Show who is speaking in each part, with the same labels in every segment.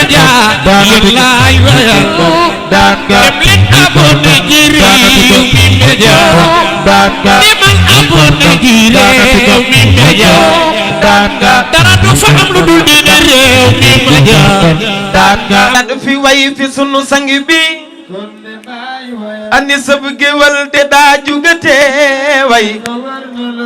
Speaker 1: media lillahi wa dem leen abonné ci Rewmi Media demal abonné ci Rewmi Media dara du fa am lu dul diine Rewmi Media
Speaker 2: da fi way fi sunu sang bi ani sab géwal te daa jugate way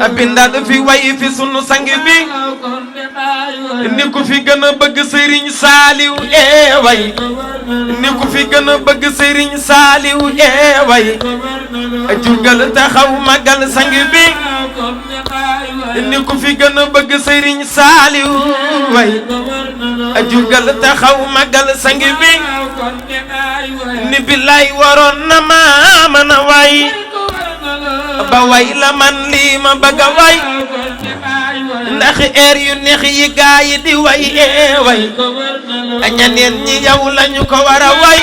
Speaker 2: abinda da fi way fi sunu sang bi ni ku fi gën a bëgg Serigne Saliou way ni ku fi gën a bëgg Serigne Saliou way jugal taxaw magal sang bi ni ku fi gën a bëgg Serigne Saliou way jugal taxaw magal sang bi ni billaay waroon na ma mën a way ba way la man lii ma bëgg a way ndax air yu neex yi gaa yi di way way ñaneen ñi yow lañu ko war a way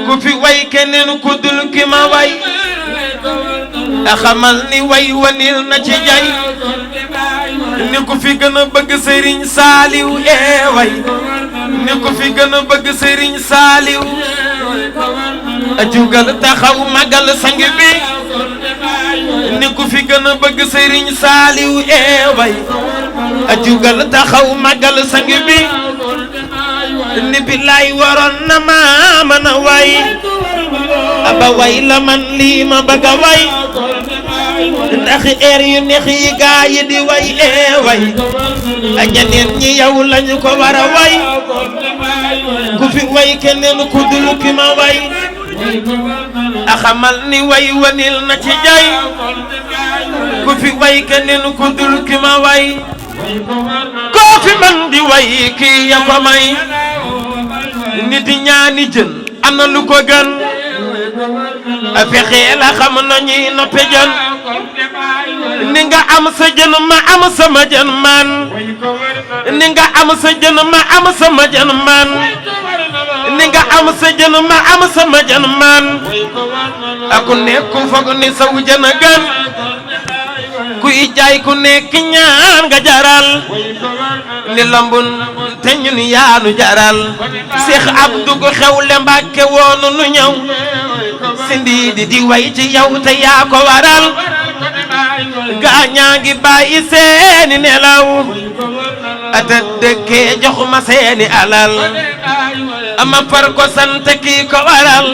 Speaker 2: ku fi way keneen ku dul ki ma way xamal ni way wanil na ci jay ni ku fi gën a bëgg Serigne Saliou way ni ku fi gën a bëgg Serigne Saliou jugal taxaw magal sang bi ni ku fi gën a bëgg Serigne Saliou way jugal taxaw magal sang bi ni billaay waroon na ma mën a way ba way la man lii ma bëgg a way ndax air yu neex yi gaa yi di way way ñeneen ñi yow lañu ko war a way ku fi way keneen ku dul ki ma way xamal ni way wanil na ci jay ku fi way keneen ku dul ki ma way koo fi man di way kii ya ko may nit ñaani jën ana lu ko gën fexe la xam nañuy noppe jën ni nga am sa jën ma am sama jën man ni nga am sa jën ma am sama jën man ni nga am sa jën ma am sama jën man aku nekk foog ni saw jën a gën kuy jaay ku nekk ñaan nga jaral ni lambun te ñun yaanu jaral Cheikh Abdou ko xewle Mbàkke woonu nu ñëw sindi di way ci yow te yaa ko waral gaañaa ngi bàyyi seeni nelaw ata dëkkee joxuma seeni alal ama far ko sant kii ko waral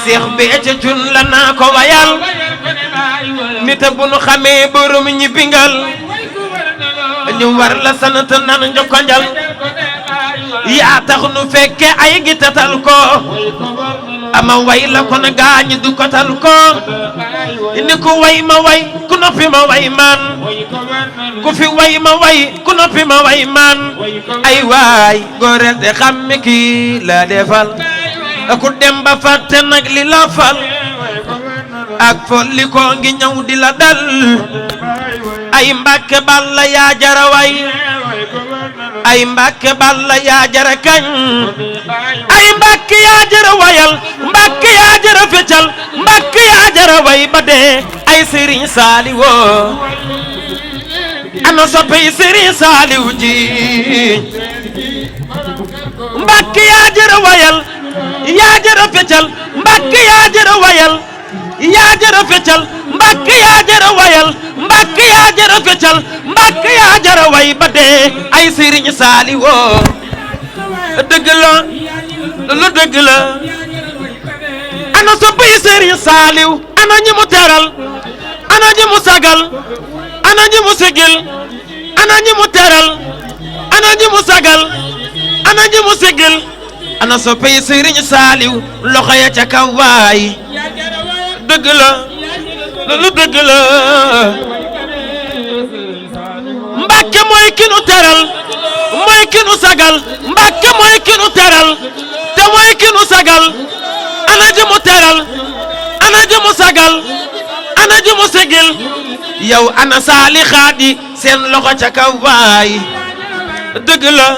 Speaker 2: Cheikh Béthio Thioune la naa ko wayal nit bu nu xamee borom ñi bingal ñu war la sant nan njokkonjal yaa tax nu fekke ay gi tatal ko ama way la kon gaañ du ko tal ko ni ku way ma way ku noppi ma way man ku fi way ma way ku noppi ma way man ay waay góore de xammi kii la defal ku dem ba fàtte nag li la fal ak folli ko ngi ñëw di la dal ay Mbàkke Balla yaa jara way ay Mbàkke Balla yaa jara kañ ay Mbàkke yaa jara wayal Mbàkke yaa jara feccal Mbàkke yaa jara way ba dee ay Serigne Saliou ana soppey Serigne Saliou ji Mbàkke yaa jara wayal yaa jara feccal Mbàkke yaa jara wayal yaa jara feccal Mbàkke yaa jara wayal Mbàkke yaa jara feccal Mbàkke yaa jara way ba dee ay Serigne Saliou dëgg la lu dëgg la ana soppay Serigne Saliou ana ñi mu teral ana ñi mu sagal ana ñi mu sigil ana ñi mu teral ana ñi mu sagal ana ñi mu sigil ana soppay Serigne Saliou loxo ya ca kaw waay dëgg la lu dëgg la Mbàkke mooy ki nu teral mooy ki nu sagal Mbàkke mooy ki nu teral te mooy ki nu sagal ana ji mu teral ana ji mu sagal ana ji mu sigil yow ana saalixaat yi seen loxo ca kaw waay dëgg la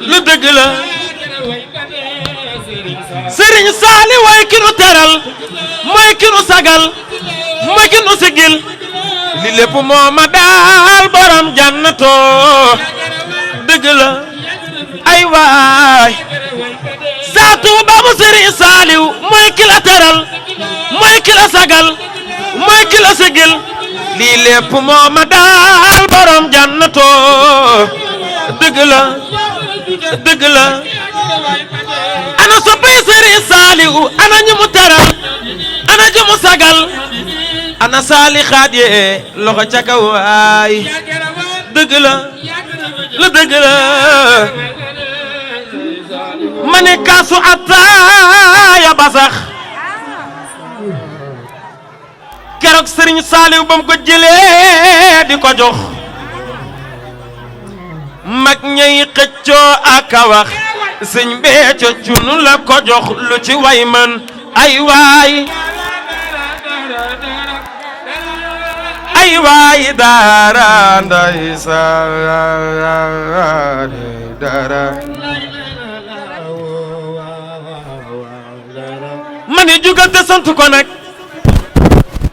Speaker 2: lu dëgg la Serigne Saliou way ki nu teral mooy ki nu sagal mooy ki nu sigil li lépp moo ma daal borom jannato dëgg la ay waay saatu babu Sëriñ Saaliw mooy ki la teral mooy ki la sagal mooy ki la sigil lii lépp moo ma daal borom jannatoo dëgg la dëgg la ana soppay Sëriñ Saaliw ana ñu mu teral ana ñu mu sagal ana saalixaat yee loxo ca kaw waay dëgg la dëgg la ma ne kaasu ataaya ba sax keroog Sëriñ Saaliw ba mu ko jëlee di ko jox mag ñay xëccoo ak a wax sëñ Béthio cunu la ko jox lu ci way man ay waay ay waay daara ndeysaan daara ma ni jugal te sant ko nag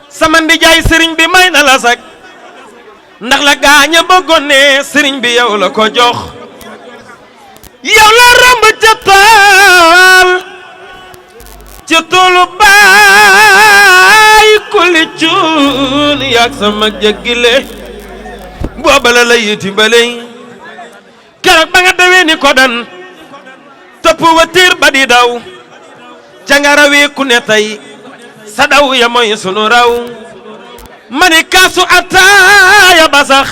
Speaker 2: sama ndijaay sëriñ bi may na la sak ndax la gaaña bëggoon ne sëriñ bi yow la ko jox yow la romb ca tool ca toolu baay kuli cuun yaag sama jëggile booba la la yiti baley keroog ba nga dawee ni ko dan topp watiir ba di daw ca nga rawee ku ne tey sa daw ya mooy sunu raw ma ni kaasu ataaya ba sax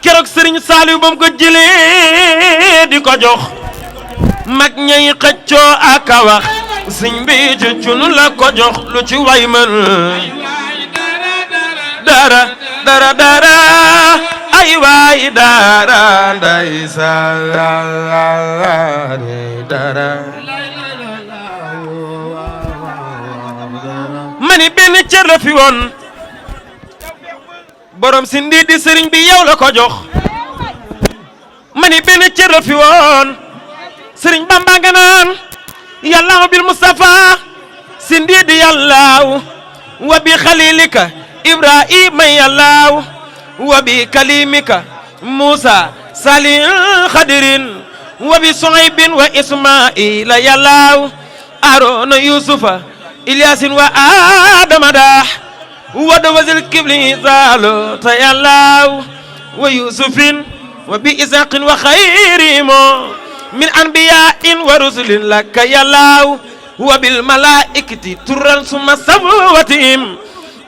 Speaker 2: keroog Sëriñ Saaliw ba mu ko jëlee di ko jox mag ñay xëccoo ak a wax sëñ bi ci cunu la ko jox lu ci way man dara dara dara ay waay dara ndeysaan dara mani benn cër la fi woon borom si ndi di sëriñ bi yow la ko jox mani benn cër la fi woon sëriñ Bamba nga naan yàllaahu bil Mustafa si ndi di yàllaaw wa bi xalilika Ibrahima yàllaaw wa bi kalimika Musa Salih Khadirin wa bi Suhaybin wa Ismaila yàllaaw Arona Yusufa Ilyasin wa Adama dah wa dawazil kibli zalo ta yàllaaw wa Yusufin wa bi Isaqin wa khayrimo min anbiya'in wa rusulin laka yàllaaw wa bil malaikati turan summa safwatihim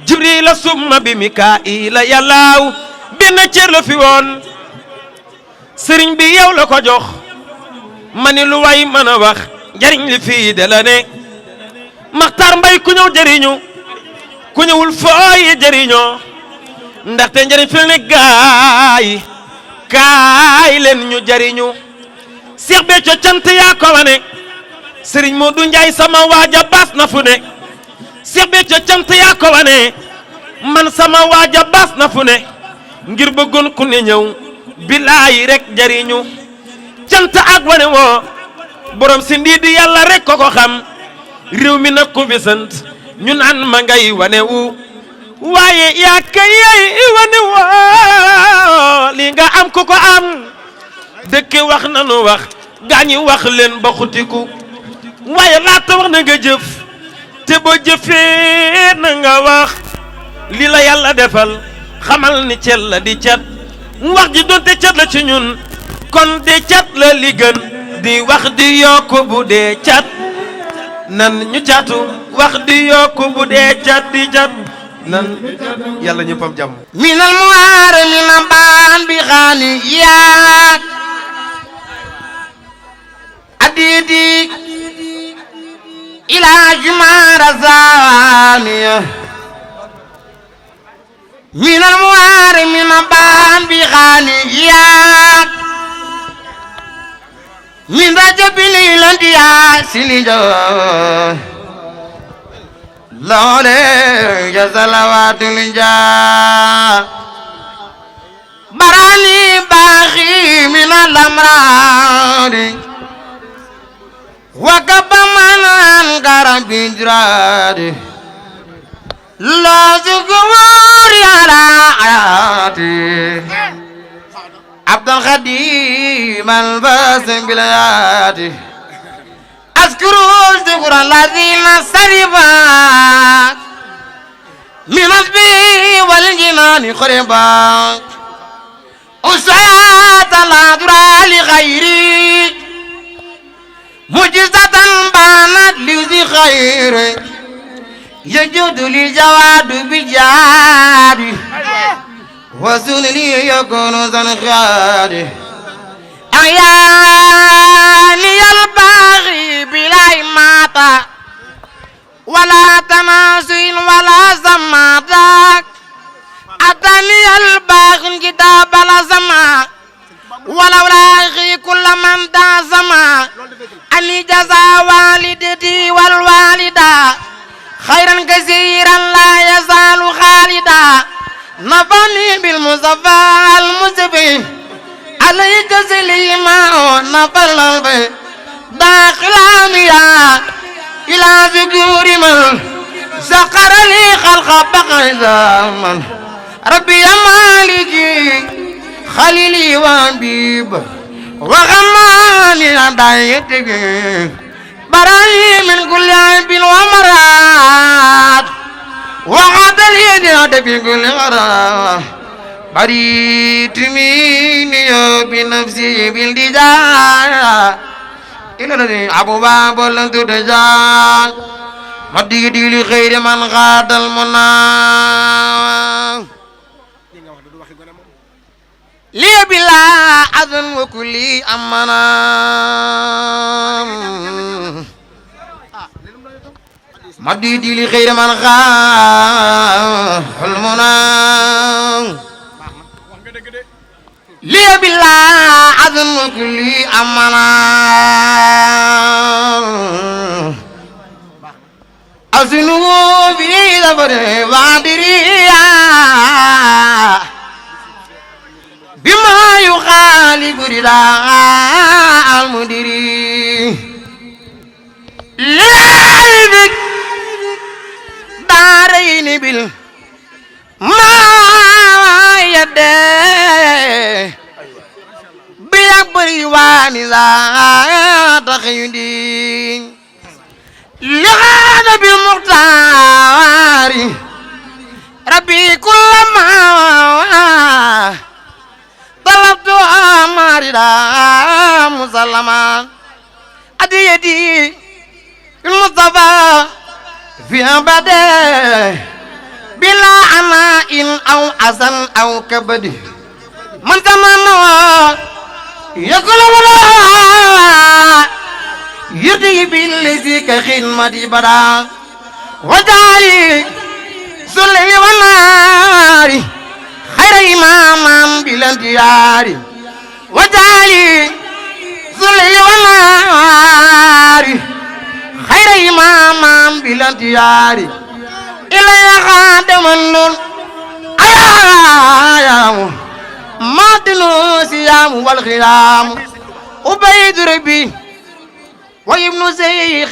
Speaker 2: Jibrila summa bi Mikaila yàllaaw benn cër la fi woon sëriñ bi yow la ko jox mani lu way mën a wax njariñ li fii de la ne Maxtaar Mbay ku ñëw jëriñu ku ñëwul fooy jëriñoo ndaxte njëriñ fi ne gaay kaay leen ñu jëriñu Seex Béthio cant yaa ko wane Sëriñ Moodu Njaay sama waaja baas na fu ne Seex Béthio cant yaa ko wane man sama waaja baas na fu ne ngir bëggoon ku ne ñëw bilaay rek jëriñu cant ak wane woo borom si ndii di yàlla rek ko ko xam réew mi nag ko fi sant ñu naan ma ngay wane wu waaye yaa kay wane woo li nga am ku ko am dëkke wax nanu wax gaañi wax leen ba xutiku waaye laata wax na nga jëf te boo jëfee na nga wax li la yàlla defal xamal ni cet la di cat wax ji doonte cat la ci ñun kon de cat la li gën di wax di yokku bu dee cat nan ñu catu wax di yokku bu dee cat di cat nan yàlla ñëppam jàmm
Speaker 3: minal muwaare mina baan bi xaani yaak adidi ila jumara zaaniya minal muwaare mina baan bi xaani yaak min rajabili landiya sinijo lawle ya salawatul ja barani baxi min al-amradi wa kabaman garabijradi la zugur ala ayati Abdul Khadir من فاز بالآيات أذكر الذكر الذين سربا من البي والجنان خربا أسعات الأدرى لغيري مجزة بانت لذي خير يجود للجواد بالجاد وزن لي يكون زنخاد أياني الباغي بلا إماتة ولا تناسين ولا زماتك أتاني الباغي كتاب لا زما ولو لاغي كل من دازما أني جزا والدتي والوالدة خيرا كثيرا لا يزال خالدا نفعني بالمصطفى المصطفى علي تسليما نفل البي داخل أميا إلى ذكور من سقر لي خلق بقى زمن ربي يا مالكي خليلي وحبيب وغماني عدايتك براي من كل عيب ومرات وعد اليد في كل مرات بريت مني بنفسي بالدجاج إلى الذي أبو باب لن تدجاج مديدي لخير من غاد المنى لي بلا أذن وكلي أمنا مديدي لخير من غاد المنى لي بلا أذن وكلي أمنا أذنه في ظفر وعدريا بما يخالف رداء المدير لذلك دارين بال ما يده بيكبر وانزا تخيدين لغانا بالمختار ربي كل ما طلبت أماردا مسلما أديتي المصطفى في أبدا بلا أناء أو أذن أو كبد من تمنى يقول ولا يدي بالذي كخدمة بدا وجعلي سلي والنار خير إماما بالانتيار وجعلي سلي والنار خير إماما بالانتيار إلي خادم النور أيام ما تنو سيام والخيام وبيد ربي وابن شيخ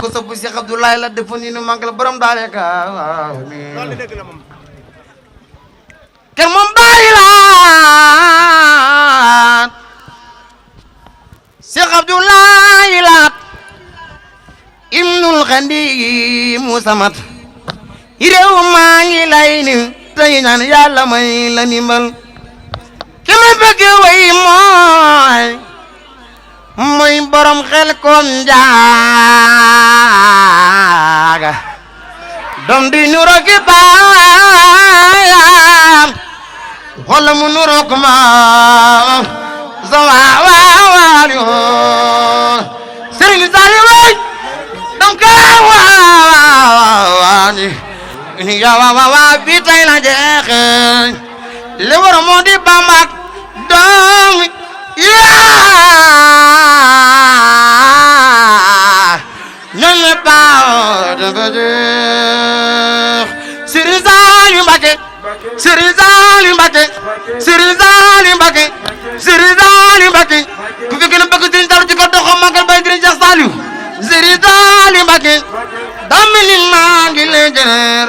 Speaker 3: كسب الشيخ عبد الله لا دفني نو ماغل برام دالك كر مم بايلات شيخ عبد الله لا ابن الغني مسمت يرو ماغي لاي tay ñaan yàlla may la nimbal ki ma bëgg way mooy borom xel kom njaaga dom di nuro ki baayam wala mu nuro ko ma sa waawaali Serigne Saliou way dom ka waawaani ni ya wa bi tay la jeexe le war moo di Bamba doom yaa ñoñe paaw de jeex Serigne Saliou Mbacké Serigne Saliou Mbacké Serigne Saliou Mbacké Serigne Saliou Mbacké ku fi gën a bëgg Serigne Saliou ci ko doxam magal bay Serigne Cheikh Saliou Serigne Saliou Mbacké damini maa ngi leen jëneer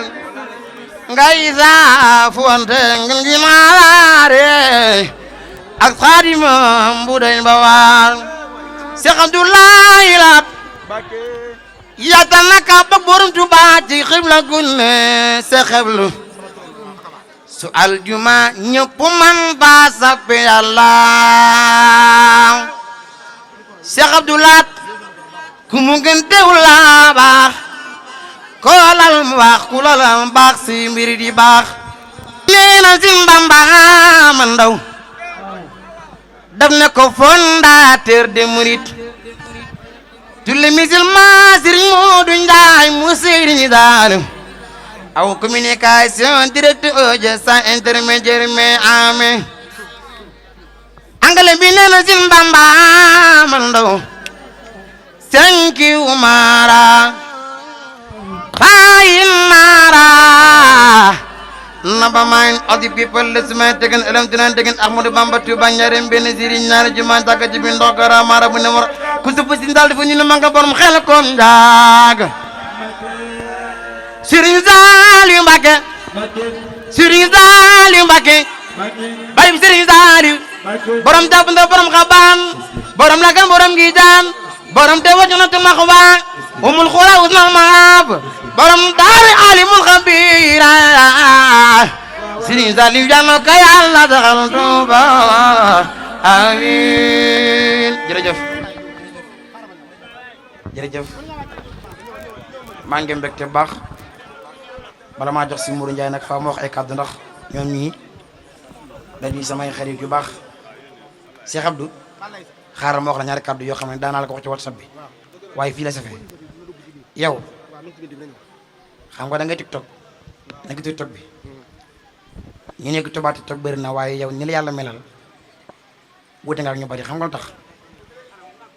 Speaker 3: ngay saafu wante ngeen gi maare ak xaadimam bu doy ba waar Cheikh Abdoulaye Laat yaatal na ka ba borom Tuuba ci xibla gunne sa xeblu su aljuma ñëpp man ba sappe Yàlla Cheikh Abdoulaye ku mu gën teew la baax ko lal mu baax ku lal baax si mbiri di baax nee na si Bamba man ndaw daf ne ko fondateur des mourides tous les musulmans Serigne Modou Ndiaye mu Serigne Saliou aw communication directe audio sans intermédiaire mais amee angale bi nee na si Bamba man ndaw thank you Mara Fine Mara Naba mind of the people listening tegen elam tinan tegen Ahmadou Bamba Touba ñaarem benn sëriñ ñaari jumaa jàkka ci bi ndogara Mara bu ne war ku supp si ndal dafa ñu ne manga borom xel ko njaaga Serigne Saliou Mbacké Serigne Saliou Mbacké bari Serigne Saliou borom jàpp nda borom xabaan borom lagan borom gi jaan borom te wacc na te maxwa umul khura usnal maab borom daari alimul khabira Serigne Saliou jano ka Yàlla daxal Tuuba amiin jërëjëf maa ngi mbégte baax bala maa jox si Mourou Ndiaye nag faa ma wax ay kàddu ndax ñoom ñii dañuy samay xarit yu baax Cheikh Abdou xaaral ma wax la ñaari kàddu yoo xam ne daanaa la ko wax ci WhatsApp bi waaye fii la safee yow xam nga da ngay TikTok nekk TikTok bi ñu nekk Touba TikTok bëri na waaye yow ni la yàlla melal wuute nga ak ñu bari xam nga lu tax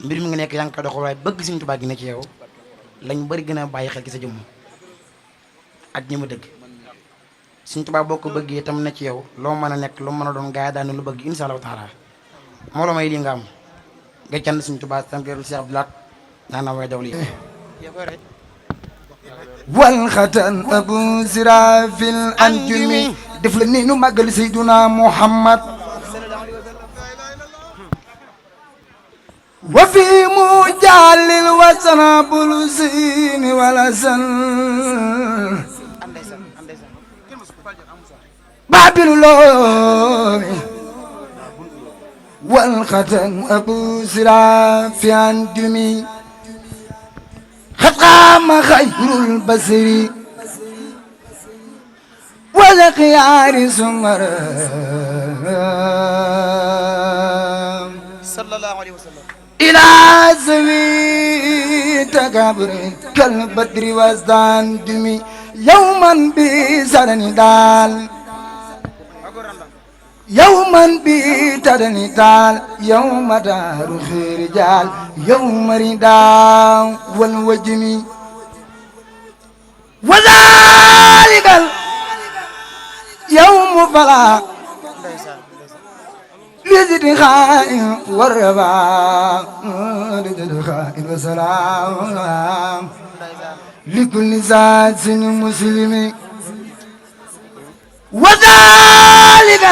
Speaker 3: mbir mi nga nekk yaa ngi ko doxal waaye bëgg Sëriñ Touba gi ne ci yow lañ bëri gën a bàyyi xel ci sa jëmm ak ñi ma dëgg Sëriñ Touba boo ko bëggee itam ne ci yow loo mën a nekk loo mën a doon gaa yi daan lu bëgg insha Allah taala moo la may lii nga am nga cand Sëriñ Touba tam gërul Cheikh Abdou Lahat naa na way daw lii
Speaker 4: wal xatan abu sirafil anjumi def la ni nu màggal Seyduna Muhammad wa fi mujalil wasana bul sini wala san babilu loomi wal xatan abu sirafil anjumi خطام خير البصر والخيار سمر
Speaker 3: صلى الله عليه وسلم
Speaker 4: إلى سوي تكبر كالبدر وازدان دمي يوما بسرني دال يوما بيتدني تال يوم دار خير جال يوم رداء والوجمي وذلك يوم فلا لزد خائن والربا لزد خائن وسلام لكل ذات مسلم وذلك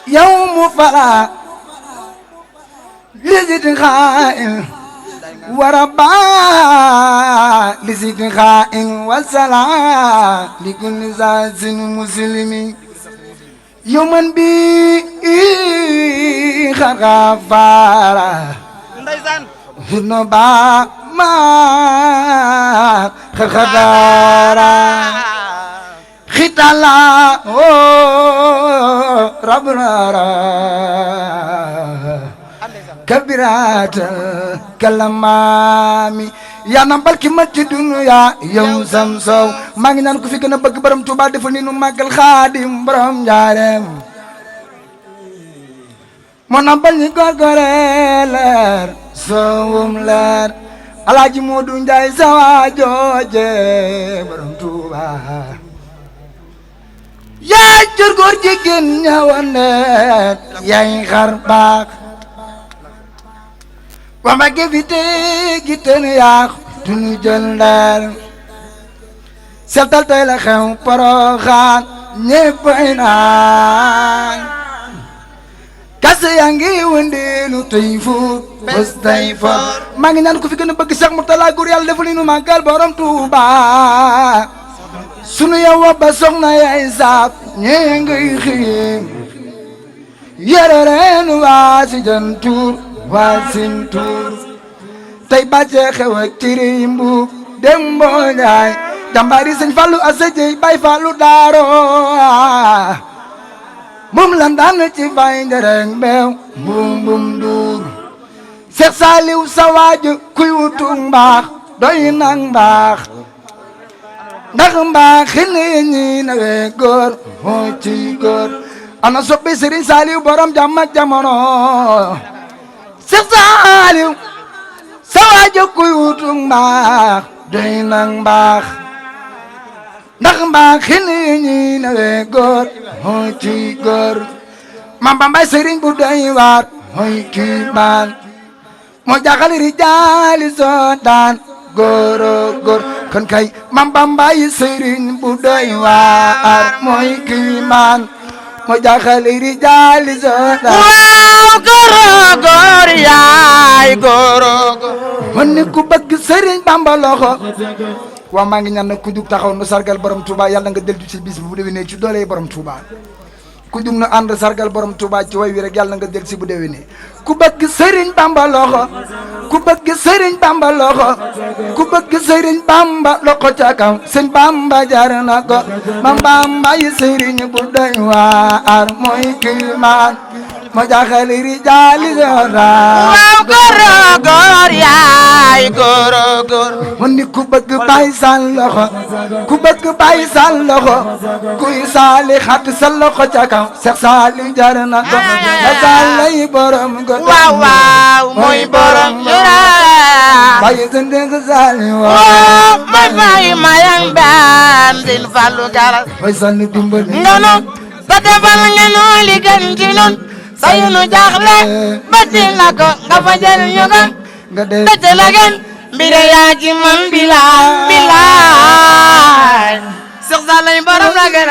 Speaker 4: يوم فلا لزد خائن وربا لزد خائن والسلام لكل ذات مسلم يوما بي خغفارا هنبا ما خغدارا ختلا ربنا كبيرات كلامي يا نمبر كم تدنيا يوم سمسو ما نحن كفي كنا بكبرم توبا دفني نماكل خادم برام جارم ما نمبر نيكور كوريلر سوملر Alaaji Modou Ndiaye sawa jooje borom Tuuba yaay jur góor jigéen ñawane yaay xar baax wama gevite giten yaax tunu jël ndar seetal tey la xew Poroxaan ñéppay naan kase yaa ngi wëndeelu tey fuut bés tey foot maa ngi ñaan ku fi gën a bëgg Cheikh Mourtala góor yàlla defal ni nu màggal borom Touba sunu yow ba soxna yaay saak ñee ngay xiim yere reen waa si jantuur waa sin tuur tey bàccee xew ak tiri mbuub dem mbooñaay jàmbaari sëñ Fallu asa jëy bay Fallu daaro moom lan daan ci fay ndereng beew mbum mbum duur Seex Saaliw sa waaju kuy wutu mbaax doy nang mbaax ndax mbaax xini ñi nawe góor moo ci góor ana soppi Sëriñ Saaliw borom jàmm ak jamono Seex Saaliw sa waaju kuy wutu mbaax doy nang mbaax ndax mbaax xini ñi nawe góor moo ci góor Mam Bamba sëriñ bu doy waar mooy kii maan moo jaaxal rijaali soodaan góoro góor kon kay Mam Bamba yi sëriñ bu doy waar mooy kii maan moo jaaxal rijaali soodaan
Speaker 3: waaw góoro góor yaay góoro góor
Speaker 4: man ni ku bëgg sëriñ Bamba loxo waaw maa ngi ñaan nag ku jug taxaw nu sargal borom Touba yàlla nga dellu ci bis bu déwénee ci doole borom Touba ku jug na ànd sargal borom Touba ci way wi rek yàlla nga del si bu déwénee ku bëgg Serigne Bamba loxo ku bëgg Serigne Bamba loxo ku bëgg Serigne Bamba loxo ca kaw sëñ Bamba jar na ko Mam Bamba yi Serigne bu doy waar mooy kilmaan moo jaaxal rijaali soodaan
Speaker 3: waaw góoro góor yaay góoro góor
Speaker 4: man ni ku bëgg Baay Sall loxo ku bëgg Baay Sall loxo kuy saali xat sa loxo ca kaw Seex Saali jar na ko Baay Sall lay borom ko
Speaker 3: waaw waaw mooy borom juraay
Speaker 4: Baay Sëñ Saali
Speaker 3: waaw mooy Baay Mayang Baan Sëñ Fallu Galas
Speaker 4: Baay Sall dimbali
Speaker 3: nganu ba defal nganu li gën ci nun sayu nu jaaxle ba dina ko nga fajal ñu ko
Speaker 4: nga dee
Speaker 3: dëcc la gën mbire yaa ci man bilaay bilaay Seex Saal lay borom la gën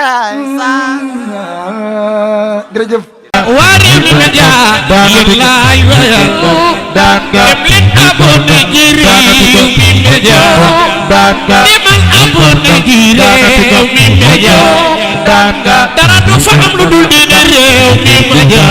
Speaker 4: jërëjëf
Speaker 1: Waarwi Media yéen laay wayal dem leen abonné ci Rewmi Media demal abonné ci Rewmi Media dara du fa am lu dul dina Rewmi Media